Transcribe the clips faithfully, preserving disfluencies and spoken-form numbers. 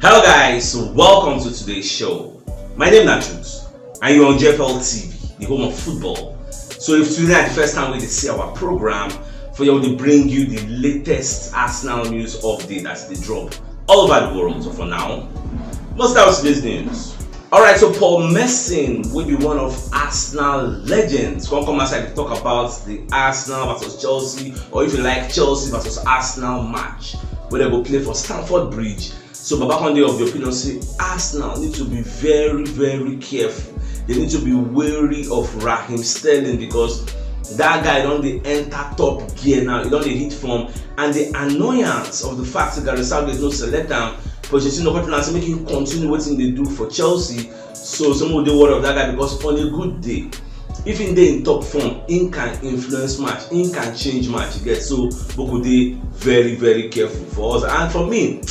Hello guys, welcome to today's show. My name na Truth and you're on G F L T V, the home of football. So if today na the first time wey dey see our program, for here we dey bring you the latest Arsenal news update as e dey drop all over the world. So for now, let's start with today's news. Alright, so Paul Merson wey be one of Arsenal legends come come outside to talk about the Arsenal versus Chelsea, or if you like, Chelsea versus Arsenal match wey dem go play for Stamford Bridge. So Baba Conde of the opinion say Arsenal need to be very, very careful. They need to be wary of Raheem Sterling because that guy don dey enter top gear now. He don dey hit form, and the annoyance of the fact that Gareth Southgate no select am, Pochettino come tell am say make he continue wetin he dey do for Chelsea. So some people dey worried of that guy because on a good day, if he dey in top form, he can influence match, he can change match. You get, so we go dey very, very careful for us. And for me,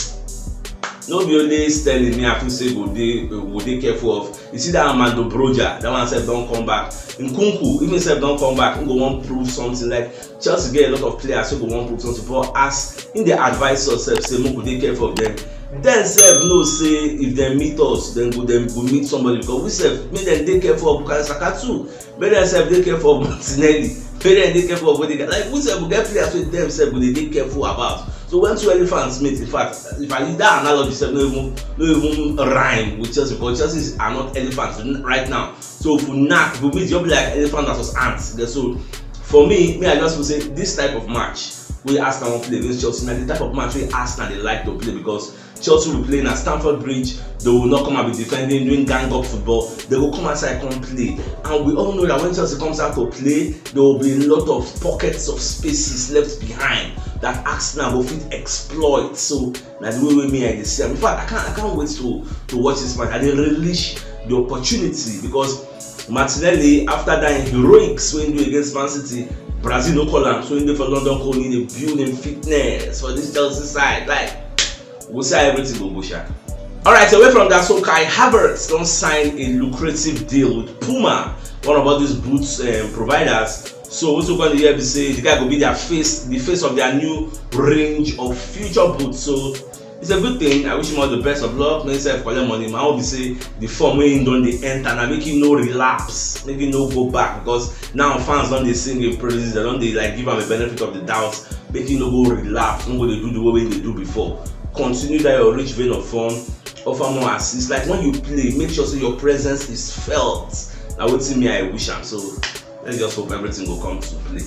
no be only Sterling me I feel say go dey go dey careful of. You see that Armando Broja, that one sef don come back. Nkunku even sef don come back. He go wan prove something. Like, Chelsea get a lot of players wey go wan prove something, but as he dey advise us sef say make we dey careful of them, dem sef know say if dem meet us, dem go dem go meet somebody, because we sef make dem dey careful of Bukayo Saka too. Make dem sef dey careful of Martinelli. Make dem dey careful of Odegaard. Like, we sef go get players wey dem sef go dey dey careful about. So when two elephants meet, in fact, if I use that analogy sef no even no even rhyme with Chelsea, because Chelsea are not elephants right now. So if we knack, if we meet, just be like elephant versus ants. Okay, so for me, me I just feel say this type of match wey Arsenal wan play against Chelsea na the type of match wey Arsenal dey like to play, because Chelsea will play na Stamford Bridge. They will not come and be defending, doing gang up football. They will come outside, come play. And we all know that when Chelsea comes out to play, there will be a lot of pockets of spaces left behind that Arsenal will fit exploit. So na the way wey me I dey see am. In fact, I can't I can't wait to to watch this match. I dey relish the opportunity because Martinelli, after that heroics wey he do against Man City, Brazil no call am, so he dey for London, come he dey build him fitness for this Chelsea side. Like, we see how everything go go sha. Alright, away from that, so Kai Havertz don sign a lucrative deal with Puma, one of all these boots um, providers. So wetin we come dey hear be say the guy go be their face, the face of their new range of future boots. So it's a good thing. I wish him all the best of luck. Make himself collect money. My own be say the form wey he don dey enter na make he no relapse, make he no go back, because now fans don dey sing him praises. Dem don dey like give am a benefit of the doubt. Make he no go relapse, no go dey do the way wey he dey do before. Continue that your rich vein of form. Offer more assists. Like, when you play, make sure say your presence is felt. Na wetin me I wish am. So let's just hope everything go come to play.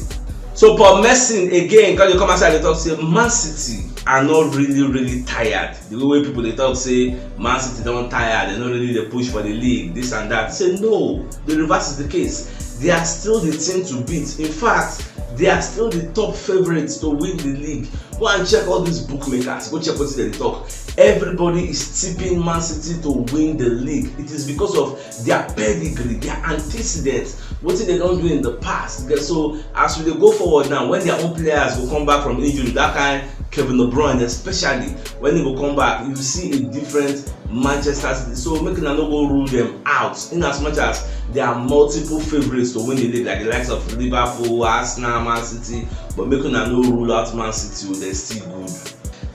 So Paul Merson again, come dey come outside dey talk say Man City are not really, really tired. The way wey people dey talk say Man City don tire, dem no really dey push for the league, this and that. Say no, the reverse is the case. They are still the team to beat. In fact, they are still the top favourites to win the league. Go and check all these bookmakers. Go check wetin dem dey talk. Everybody is tipping Man City to win the league. It is because of their pedigree, their antecedents, wetin dem don do in the past. Okay, so as we dey go forward now, when their own players go come back from injury, that kind Kevin De Bruyne especially, when he go come back, you see a different Manchester City. So make una no go rule them out. In as much as there are multiple favourites to win the league, like the likes of Liverpool, Arsenal, Man City, but make una no rule out Man City o, dem still good.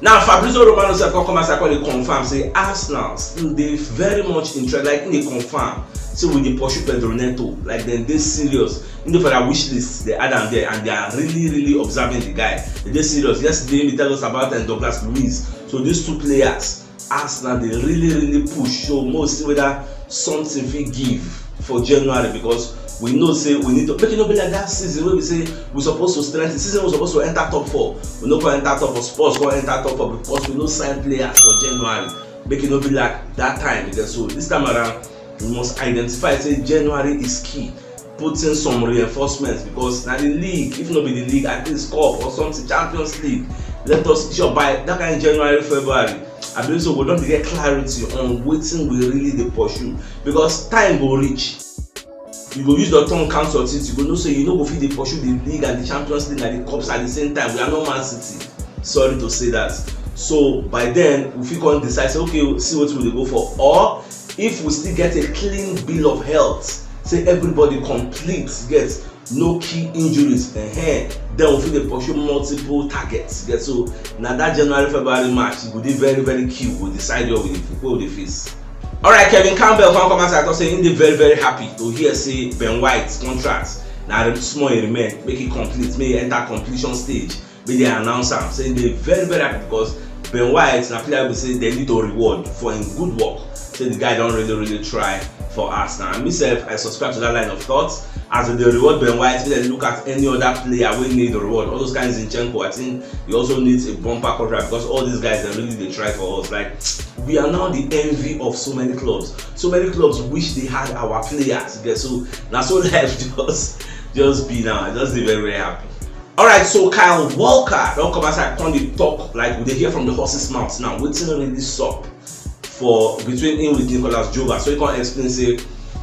Now Fabrizio Romano sef come come outside come dey confirm say Arsenal still dey very much interested, like, he dey confirm say we dey pursue Pedro Neto, like, dem dey serious. He dey for their wish list, dem add am there, and they are really, really observing the guy. Dem dey serious. Yesterday he tell us about um, Douglas Luiz. So these two players, Arsenal dey really, really push. So make we see whether something fit give for January, because we know say we need to make e no be like that season wey be say we suppose to strengthen, season we suppose to enter top four, we no come enter top four, Spurs come enter top four because we no sign players for January. Make e no be like that time again. So this time around, we must identify say January is key. Put in some reinforcements, because na the league, if no be the league, at least cup or something, Champions League. Let us sure by that kind January, February, I believe so we don dey get clarity on wetin we really dey pursue, because time go reach, you go use your tongue count your teeth, you go know say you no go fit dey pursue the league and the Champions League and the cups at the same time. We are not Man City, sorry to say that. So by then we fit come decide say, okay, see wetin we dey go for, or if we still get a clean bill of health, say everybody complete, get, no key injuries, eh, then we fit dey pursue multiple targets. Get so na that January February match e go dey very very key, we go decide where we dey where we dey face. Alright, Kevin Campbell come come outside talk say he dey very very happy to hear say Ben White contract na small e remain, make e complete, make e enter completion stage, make dem announce am, say e dey very very happy because Ben White na player wey be say dem need to reward for im good work, say the guy don really really try for Arsenal. And me sef, I subscribe to that line of thought. As dem dey reward Ben White, make dem look at any other player wey need reward. All those kind Zinchenko, I think he also needs a bumper contract because all these guys dem really dey try for us. Like, we are now the envy of so many clubs. So many clubs wish they had our players. Get so na so life just just be now. I just dey very very happy. Alright, so Kyle Walker don come outside come dey talk, like, we dey hear from the horse's mouth now wetin really sup for between him with Nicolas Jova. So he come explain say,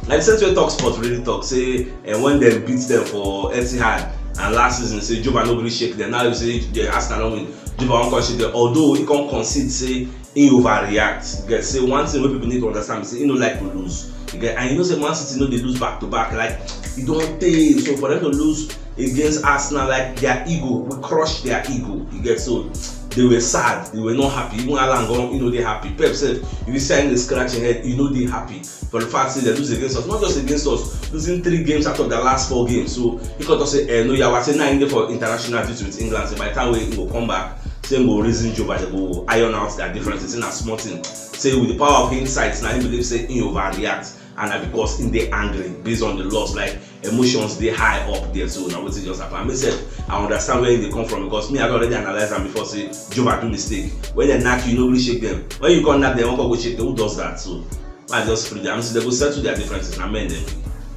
like, the same way Talk Sport really talk say, and when dem beat dem for Etihad and last season, say Jova no gree shake dem. Now you say the Arsenal don win, Jova wan come shake dem. Although he come concede say he overreact. You get say one thing wey people need to understand be say he no like to lose. You get, and you know say Man City no dey lose back to back. Like, e don tey, so for them to lose against Arsenal, like, their ego, we crush their ego. You get, so they were sad, they were not happy. Even Alan Gon, you know, they happy. Pep said, if you see him dey scratch him head, you know they happy for the fact say they lose against us. Not just against us, losing three games out of the last four games. So he come talk say, eh, no, yeah, I say na him dey for international duty with England. So by the time wey he go come back, say him go reason Jova, they go iron out their differences. Say na small thing. Say with the power of hindsight, na him believe say he overreact, and na because him dey angry based on the loss. Like, emotions dey high up there. So na wetin just happen. Me sef, I understand where they come from because me, I don already analyze am before say Jova do mistake. When they knack you, no really shake them. When you come knack them, one come go shake them. Who does that? So I just free them. So they go settle their differences. Na men dem.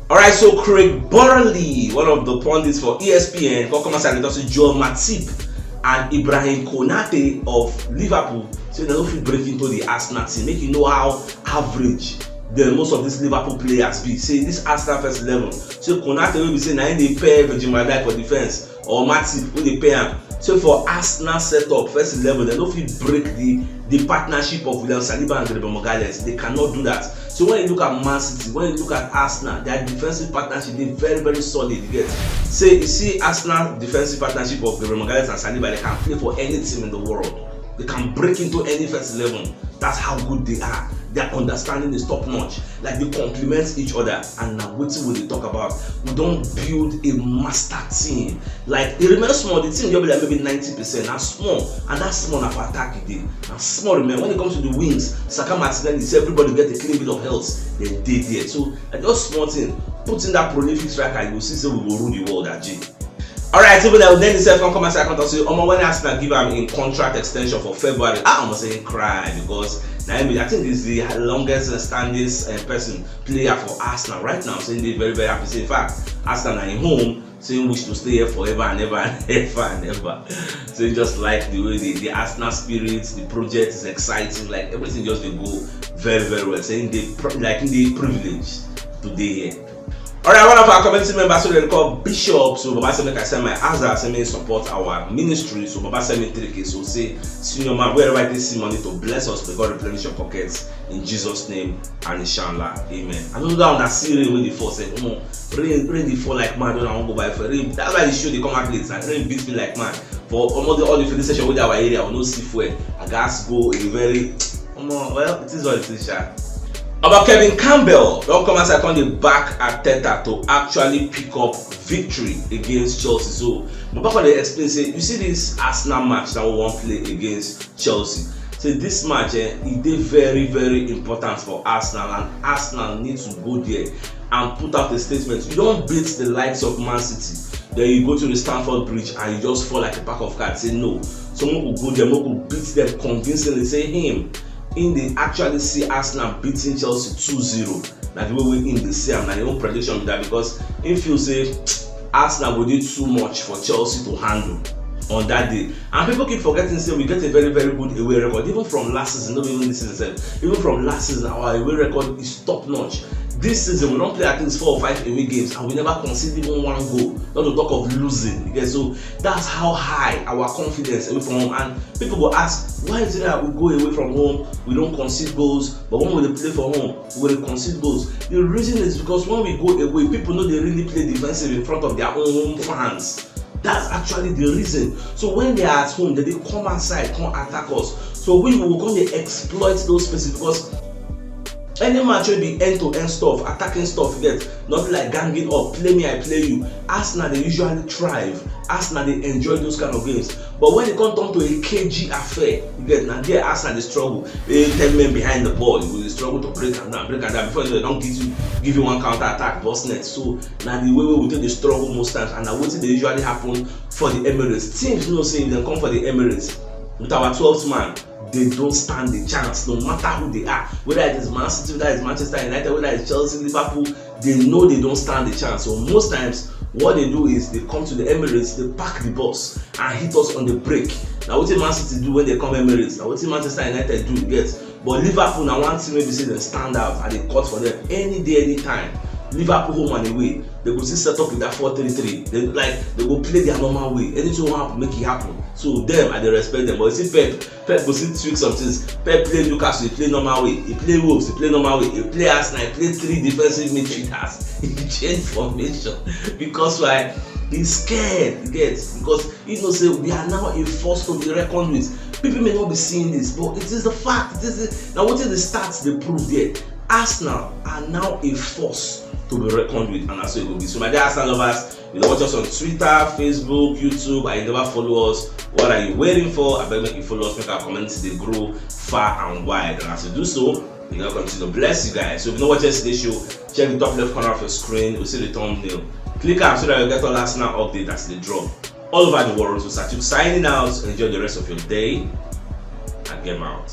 Alright, so Craig Burley, one of the pundits for E S P N, come come outside and talk say Joel Matip and Ibrahim Konate of Liverpool say they no fit break into the Arsenal team. Make you know how average the most of these Liverpool players be. Say this Arsenal first eleven. Say Konate wey be say na him dey pair Virgil van Dijk for defense, or Matip wey dey pair am. So for Arsenal setup, first eleven, they no fit break the the partnership of William Saliba and Gabriel Magalhaes. They cannot do that. So when you look at Man City, when you look at Arsenal, their defensive partnership dey very very solid. You get, say you see Arsenal defensive partnership of Gabriel Magalhaes and Saliba, they can play for any team in the world. They can break into any first eleven. That's how good they are. Their understanding is top notch. Like, they complement each other, and na wetin we dey talk about. We don build a master team. Like, e remain small, the team just be like maybe ninety percent. Na small, and that small na for attack e dey. Na small remain. When it comes to the wings, Saka, Martinelli, say everybody get a clean bill of health. They dey there. So na just small thing. Put in that prolific striker, you go see say we go rule the world, Ajay. Alright, even though then himself come come outside come talk say, omo, when Arsenal give am in contract extension for February, I almost say cry because na him be, I think is the longest standing uh, person player for Arsenal right now. So he dey very very happy. Say in fact, Arsenal na him home. Say he wish to stay here forever and ever and ever and ever. So he just like the way the, the Arsenal spirit, the project is exciting. Like, everything just dey go very very well. Say he dey pri- like he dey privileged to dey here. Alright, one of our community members wey dem call Bishop, so Baba say make I send my aza, say make he support our ministry. So Baba send me three K. So say, senior man, wherever you see money to bless us, may God replenish your pockets in Jesus' name, and inshallah, amen. I know that una see rain wey dey fall, say, omo, rain rain dey fall like mad when I wan go buy fuel. Rain, that's why the show dey come out late, and rain beat me like mad. For almost all the filling station wey dey our area, we no see fuel. I gats go a very Omo, well, it is what it is, sha. Oba Kevin Campbell don come outside come dey back Arteta to actually pick up victory against Chelsea. So Baba come dey explain say, you see this Arsenal match that we wan play against Chelsea. Say this match, eh, e dey very very important for Arsenal, and Arsenal need to go there and put out a statement. You don beat the likes of Man City, then you go to the Stamford Bridge and you just fall like a pack of cards. Say no. So make we go there, make we beat them convincingly. Say him, him dey actually see Arsenal beating Chelsea two zero. Na the way wey him dey see am, na him own prediction be that, because him feel say Arsenal go dey too much for Chelsea to handle on that day. And people keep forgetting say we get a very very good away record, even from last season, not even this season sef. Even from last season, our away record is top notch. This season, we don play at least four or five away games and we never concede even one goal, not to talk of losing. You get? So that's how high our confidence away from home. And people go ask, why is it that we go away from home, we don't concede goals, but when we dey play for home, we dey concede goals? The reason is because when we go away, people no dey really play defensive in front of their own home fans. That's actually the reason. So when they are at home, they dey come outside, come attack us. So we will come dey exploit those spaces, because any match wey be end to end stuff, attacking stuff, you get, not like ganging up, play me, I play you. Arsenal dey usually thrive. Arsenal dey enjoy those kind of games. But when e come turn to a cagey affair, you get, na there Arsenal dey struggle. They ten men behind the ball, you go dey struggle to break am down, break am down. Before you know, they don give you give you one counter attack, burst net. So na the way wey we take dey struggle most times, and na wetin dey usually happen for the Emirates. Teams know say if dem come for the Emirates with our twelfth man, they don't stand the chance, no matter who they are. Whether it is Man City, whether it's Manchester United, whether it's Chelsea, Liverpool, they know they don't stand the chance. So most times, what they do is they come to the Emirates, they park the bus and hit us on the break. Na wetin Man City do when they come Emirates, na wetin Manchester United do, you get. But Liverpool na one team wey be say dem stand out, I dey cut for them any day, anytime. Liverpool home and away, they go still set up with that four three three. They, like, they go play their normal way. Anything wey happen, make it happen. So them, I dey respect them. But you see Pep, Pep go still tweak some things. Pep play Newcastle, he play normal way. He play Wolves, he play normal way. He play Arsenal, he play three defensive midfielders. He change formation. Because why? He's scared, you get? Because he know say we are now a force to be reckoned with. People may not be seeing this, but it is the fact. This is now what is the stats they prove there. Arsenal are now a force to be reckoned with, and that's how it will be. So, my dear Arsenal lovers, you know, watch us on Twitter, Facebook, YouTube, and you never follow us. What are you waiting for? I beg, make you follow us, make our community dey grow far and wide. And as you do so, you know, continue to bless you guys. So if you know what yesterday's show, check the top left corner of your screen. You see the thumbnail. Click am so that you get all Arsenal update as they drop all over the world. So Satuk signing out. Enjoy the rest of your day and game out.